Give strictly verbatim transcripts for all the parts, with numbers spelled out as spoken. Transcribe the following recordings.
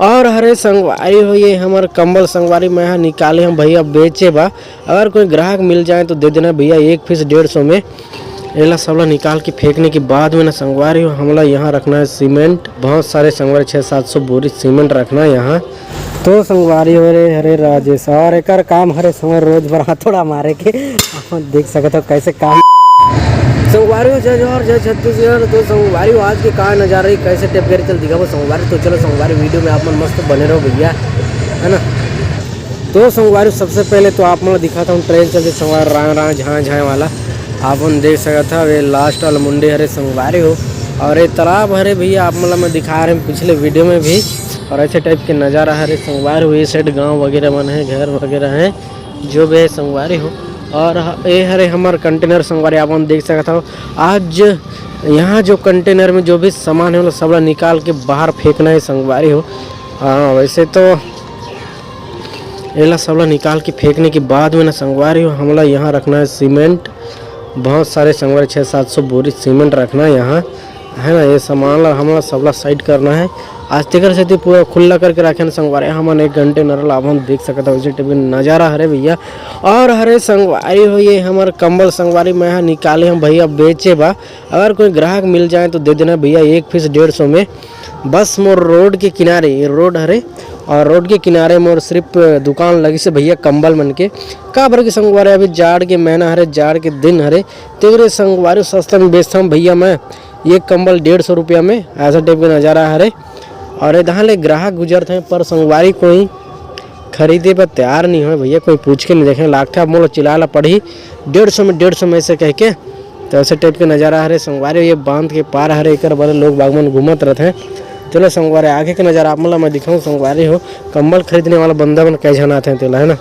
और हरे संगवारी हो, ये हमर कंबल संगवारी मैं हा निकाले हूँ भैया बेचे बा। अगर कोई ग्राहक मिल जाए तो दे देना भैया, एक पीस डेढ़ सौ में। एला सबला निकाल के फेंकने के बाद में ना संगवारी हो, हमला यहाँ रखना है सीमेंट, बहुत सारे संगवारी, छः सात सौ बोरी सीमेंट रखना है यहाँ। तो संगवारी हो रे हरे राजेश, और एकर काम हरे संगवारी रोज बर हथौड़ा मारे के। आप देख सकत हो कैसे काम। संगवारी हो, जय जोहार, जय छत्तीसगढ़। तो संगवारी हो, आज के का नजारा रही, कैसे टेप करे चल दिखाबो संगवारी। तो चलो संगवारी, वीडियो में आप मन मस्त बने रहो भैया, है ना। तो संगवारी, सबसे पहले तो आप मन दिखाता हूँ ट्रेल चलते संगवारी, राय राय झाय झाय वाला। आप मन देख सकत हव, ये लास्ट वाला मुंडी हरे संगवारी हो, और ये तालाब हरे भैया, आप मन ला मैं दिखा रहे हैं पिछले वीडियो में भी। और ऐसे टाइप के नज़ारा हरे संगवारी हो, ये साइड गांव वगैरह मन है, घर वगैरह है, जो भी है संगवारी हो। और ह-, ये हरे हमर कंटेनर संगवारी, आप मन देख सकत हव। आज यहाँ जो कंटेनर में जो भी सामान है, मतलब सबला निकाल के बाहर फेंकना है संगवारी हो। हाँ, वैसे तो एला सबला निकाल के फेंकने के बाद में ना संगवारी हो, हमला यहाँ रखना है सीमेंट, बहुत सारे संगवारी, छः सात सौ बोरी सीमेंट रखना है यहाँ, है ना। ये सामान ला हमला सबला साइड करना है। आज तेकर सेती पूरा खुला करके रखे न संगवारी, हमन एक घंटे नरल आप मन देख सकत हव, ऐसे टाइप के नज़ारा हरे भैया। और हरे संगवारी हो, ये हमर कंबल संगवारी मैं हा निकाले हूँ भैया बेचे बा। अगर कोई ग्राहक मिल जाए तो दे देना भैया, एक पीस डेढ़ सौ में। बस मोर रोड के किनारे, ये रोड हरे, और रोड के किनारे मोर सिर्फ दुकान लगिस हे भैया कंबल मन के। काबर के संगवारी, अभी जाड़ के महीना हरे, जाड़ के दिन हरे, तेकरे संगवारी सस्ता में बेचथव भैया मैं ये कंबल डेढ़ सौ रुपया में। ऐसा टाइप के नज़ारा हरे। और एदहा ले ग्राहक गुजरथे, पर संगवारी कोई खरीदे बर तैयार नहीं होय भैया, कोई पूछ के नहीं देखे, लागथे अब मोला चिल्लाए ला पड़ही डेढ़ सौ में, डेढ़ सौ में ऐसे कह के। तो ऐसे टाइप के नज़ारा हरे संगवारी, ये बांध के पार हरे, एकर बरे लोग बाग मन घूमत रहथे। चलो संगवारी, आगे के नज़ारा आप मन ला मैं दिखाऊं संगवारी हो, कंबल खरीदने वाला बंदा मन कै झन आथे तेला, है ना।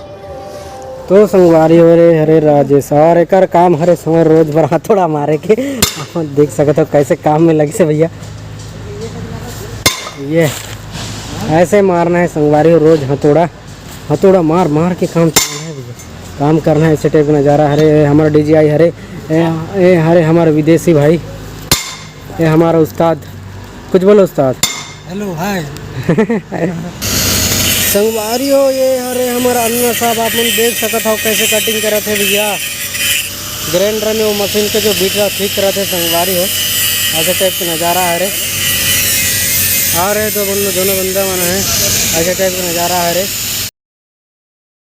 तो संगवारी हो रे हरे राजेश, और एकर काम हरे संगवारी रोज बर हथौड़ा मारे के। आप मन देख सकत हो कैसे काम में लगिस हे भैया। ये ऐसे मारना है संगवारी हो रोज हथौड़ा, हथौड़ा मार मार के काम चलाना है भैया, काम करना है। ऐसे टाइप का नज़ारा हरे, ये हमारा डीजीआई हरे, ये, ये हरे हमारा विदेशी भाई, ये हमारा उस्ताद, कुछ बोलो उस्ताद। हेलो, हाय। संगवारी हो, ये हरे हमारा अन्ना साहब, आप मन देख सकत हो कैसे कटिंग करत है भैया। ग्राइंडर में वो मशीन के जो बीट ला ठीक करत है संगवारी हो, ऐसे टाइप के नज़ारा हरे। आ रहे दो बंदा, दोनों बंदा मन है, ऐसे टाइप का नज़ारा हरे।